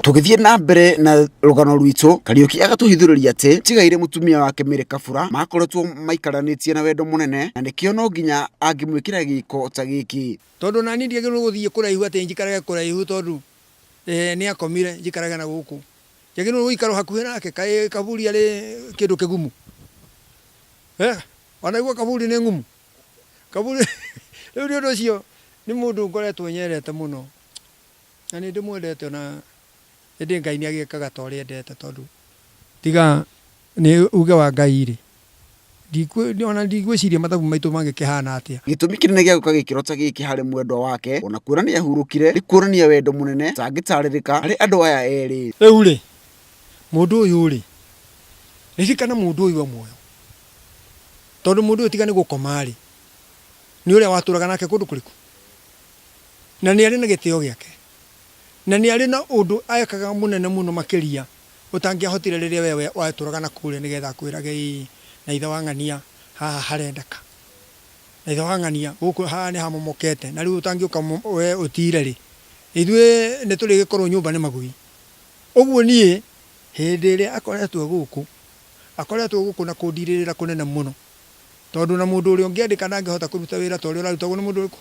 Tũgĩthiĩ na mbere na rũgano rwitũ, Kariũki agatũhithũrĩria atĩ tigaire mũtumia wake Mary Kabura makoretwo maikaranĩtie na wendo mũnene na nĩkĩo no nginya angĩmwĩkĩra gĩko ta gĩkĩ. Tondũ na niĩ ndiagĩrĩirwo gũthiĩ kũraihu atĩ njikarage kũraihu tondũ nĩ akomire njikarage na gũkũ. Njagĩrĩirwo gũikara o hakuhĩ nake, kaĩ kaburi arĩ kĩndũ kĩgumu? Wanaigua kaburi nĩ ng'umu? Kaburi rĩu nĩ ũndũ ũcio nĩ mũndũ ngoretwo nyendete mũno na nĩ ndĩmwendete ona ĩndĩ Ngai nĩ agĩkaga ta ũrĩa endete tondũ tiga nĩ uge wa Ngai rĩ, ona ndigwĩciria mathabu maitũ mangĩkĩhana atĩa. Gĩtũmi kĩnene gĩa gwĩka gĩkĩro ta gĩkĩ harĩ mwendwa wake ona kuonania ahurũkire nĩ kuonania wendo mũnene ũtangĩtarĩrĩka harĩ andũ aya erĩ. Rĩu rĩ, mũndũ ũyũ rĩ, ririkana mũndũ ũyũ e muoyo, tondũ mũndũ ũyũ tiga nĩ gũkoma rĩ, nĩ ũrĩa watũraga nake kũndũ kũrĩkũ? Na nĩ arĩ na gĩtĩo gĩake, na nĩ arĩ na ũndũ ekaga mũnene mũno makĩria ũtangĩahotire rĩrĩa we watũraga na kũrĩa nĩgetha akwĩrage ĩĩ na ithe wa ng'ania haha harendeka, na ithe wa ng'ania gũkũ haha nĩ hamomokete na rĩu ũtangĩũka we ũtire rĩ, ithuĩ nĩ tũrĩgĩkorwo nyũmba nĩ magui. Ũguo niĩ hĩndĩ ĩrĩa akoretwo gũkũ, akoretwo gũkũ na kũndirĩrĩra kũnene mũno, tondũ na mũndũ ũrĩa ũngĩandĩka ndangĩhota kũruta wĩra ta ũrĩa ũrarutagwo nĩ mũndũ ũrĩkũ?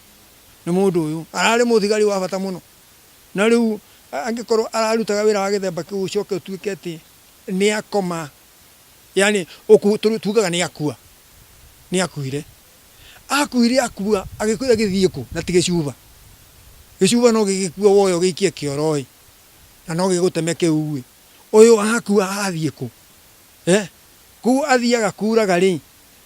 Nĩ mũndũ ũyũ. Ararĩ mũthigari wa bata mũno. Na rĩu angĩkorwo ararutaga wĩra wa gĩthemba kĩu ũcoke ũtuĩke atĩ nĩ akoma, yaani tugaga nĩ akua, nĩ akuire. Akuire akua, agĩkua agĩthiĩ kũ? Na ti gĩcuba. Gĩcuba no gĩgĩkue woe ũgĩikie kĩoro ĩ, na no gĩgũteme kĩu ĩ. Ũyũ akua athiĩ kũ? Eh? Kũu athiaga kuraga rĩ,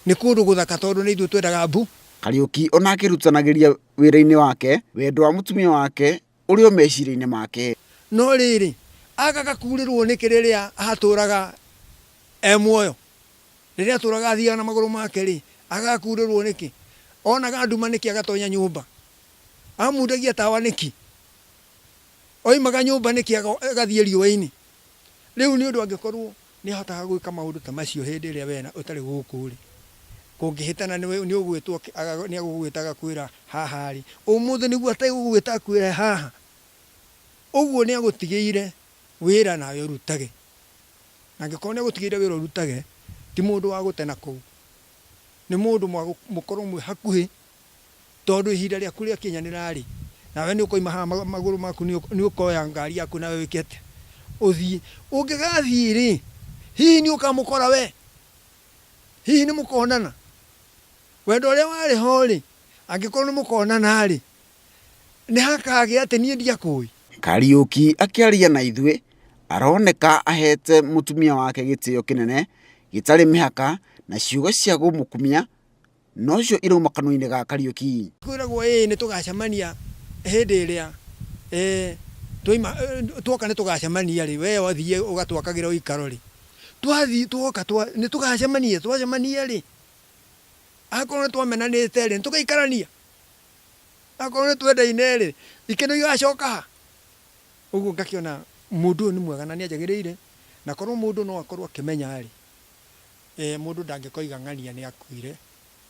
nĩ kũndũ gũthaka tondũ nĩ ithuĩ twendaga mbu. Kariũki ona akĩrutanagĩria wĩra-inĩ wake, wendo wa mũtumia wake ũrĩ o meciria-inĩ make. No rĩrĩ, agaga kuurĩrũo nĩkĩ rĩrĩa aatũũraga e muoyo? Rĩrĩa aatũũraga athiaga na magũrũ make-rĩ, agaga kuurĩrũo nĩkĩ? Onaga nduma nĩkĩ agatonya nyũmba? Amundagia tawa nĩkĩ? Oimaga nyũmba nĩkĩ agathiĩ riũa-inĩ? Rĩu nĩ ũndũ angĩkorũo Nĩahotaga gwĩka maũndũ ta macio hĩndĩ ĩrĩa wee ũtarĩ gũkũ-rĩ, kũngĩhĩtana nĩũgwĩtwo, nĩagũgwĩta agakwĩra haha-rĩ, ũmũthĩ nĩguo ategũgwĩta akwĩre haha. Ũguo nĩagũtigĩire wĩra nawe ũrutage. Na angĩkorwo nĩagũtigĩire wĩra ũrutage, ti mũndũ wa gũte na kũu. Nĩ mũndũ mũkorwo mwĩ hakuhĩ Tondũ ihinda rĩaku rĩakinyanĩra-rĩ, nawe nĩũkoima haha magũrũ maku nĩũkoya ngari yaku nawe wĩke atĩa? Ũthiĩ. Ũngĩgathiĩ-rĩ, hihi nĩũkamũkora we? Hihi nĩmũkonana? Wendo ũrĩa warĩ ho-rĩ, angĩkorwo nĩmũkonana-rĩ, nĩhakagĩa atĩ niĩ ndiakũĩ? Kariũki akĩaria na ithuĩ aroneka ahete mũtumia wake gĩtĩo kĩnene gĩtarĩ mĩhaka na ciugo cia kũmũkumia nocio irauma kanua-inĩ ga Kariũki. Kwĩragwo ĩĩ nĩ tũgacemania hĩndĩ ĩrĩa twaima twoka nĩ tũgacemania rĩ, we wathiĩ ũgatwakagĩra ũikaro rĩ, twathiĩ twoka nĩ tũgacemania, twacemania rĩ, akorwo nĩ twamenanĩte rĩ, nĩ tũgaikarania? Akorwo nĩ twendaine rĩ, ikeno igacoka ha? Ũguo ngakĩona mũndũ ũyũ nĩ mwega na nĩ anjagĩrĩire, na korwo mũndũ no akorwo akĩmenya rĩ, Mũndũ ndangĩkoiga ng'ania nĩ akuire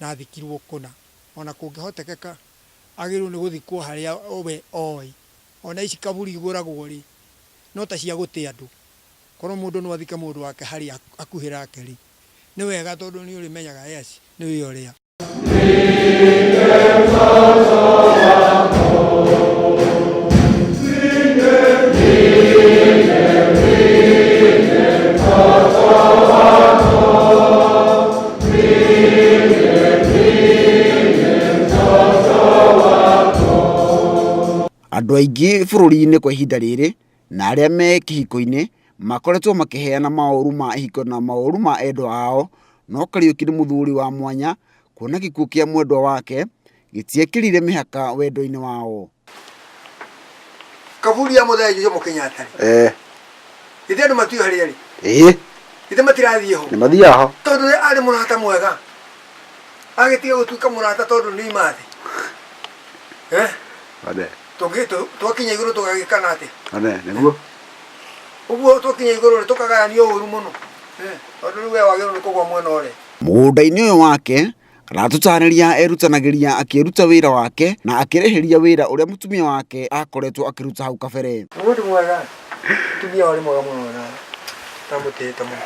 na athikirwo kũna. O na kũngĩhotekeka agĩrĩirwo nĩ gũthikwo harĩa we oĩ. O na ici kaburi igũragwo rĩ, no ta cia gũte andũ. Korwo mũndũ no athike mũndũ wake harĩa hakuhĩ nake rĩ, nĩ wega tondũ nĩ ũrĩmenyaga yes nĩwe ũrĩa. Andũ aingĩ bũrũri-inĩ kwa ihinda rĩrĩ na arĩa me kĩhiko-inĩ makoretwo makĩheana maũru ma ihiko na maũru ma endwa ao, no Kariũki nĩ mũthuri wa mwanya kuona gĩkuũ kĩa mwendwa wake gĩtiekĩrire mĩhaka wendo-inĩ wao. Kaburi ya mũthee Jomo Kenyatta rĩ, githĩ andũ matiũĩ harĩa ĩrĩ? Ĩĩ. Githĩ matirathiĩ ho? Nĩ mathiaga ho. Tondũ arĩ mũrata mwega, agĩtiga gũtuĩka mũrata tondũ nĩ oima thĩ. Eh? One. Tũngĩ twakinya igũrũ tũgagĩkana atĩa? One, nĩguo. Ũguo twakinya igũrũ rĩ, tũkagayanio ũru mũno. Tondũ rĩu we wagĩrĩirwo nĩ kũgwa mwena ũrĩa. Mũgũnda-inĩ ũyũ wake aratũtarĩria erutanagĩria akĩruta wĩra wake na akĩrĩhĩria wĩra ũrĩa mũtumia wake akoretwo akĩruta hau kabere. Mũndũ mwega, mũtumia warĩ mwega mũno na ndamũtĩĩte mũno.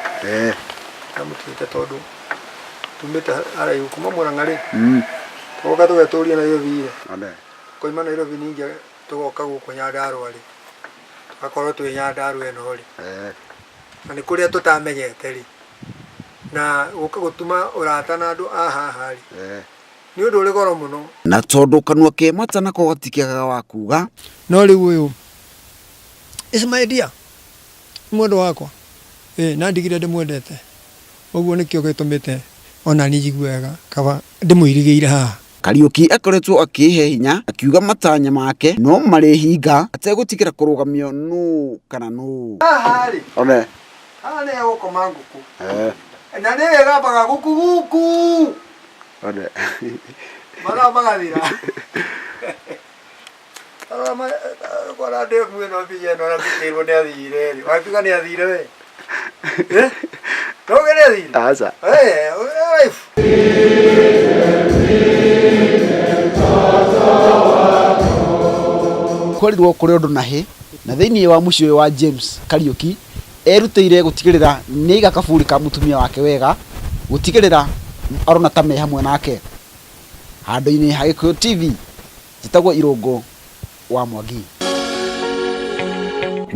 Ndamũtĩĩte tondũ tumĩte haraihu kuma Mũrang'a rĩ, tũgoka tũgetũria Nairobi rĩ, tũkoima Nairobi ningĩ tũgoka gũkũ Nyandarũa rĩ, tũgakorwo twĩ Nyandarũa ĩno rĩ, na nĩ kũrĩa tũtamenyete rĩ, na gũka gũtuma ũrata na andũ a haha rĩ, nĩ ũndũ ũrĩ goro mũno. Na tondũ kanua ke mata nako gatikĩagaga wa kuga. No rĩu ũyũ is my dear, nĩ mwendwa wakwa, ĩĩ na ndigire ndĩmwendete, ũguo nĩkĩo gĩtũmĩte ona niĩ njigue wega kaba ndĩmũirigĩire haha. Kariũki akoretwo akĩĩhe hinya akiuga matanya make no marĩhinga ategũtigĩra kũrũgamio nũ kana nũ. Haha rĩ, haha nĩ hegũkoma ngũkũ na nĩ ĩgambaga guku guku mathaa magathira. Kora ndemu ĩno mbia ĩno na ndĩkĩrwo nĩ athire rĩ, wakiuga nĩ athire we. Ndoge nĩ athire? Aca. Eh, life. Kwerirwo kũrĩ ũndũ na hĩ na thĩinĩ wa mũciĩ ũyũ wa James Kariũki erutĩire gũtigĩrĩra nĩ aiga kaburi ka mũtumia wake wega gũtigĩrĩra arona ta me hamwe nake. Handũ-inĩ ha Gĩkũyũ TV, njĩtagwo Irũngũ wa Mwangi.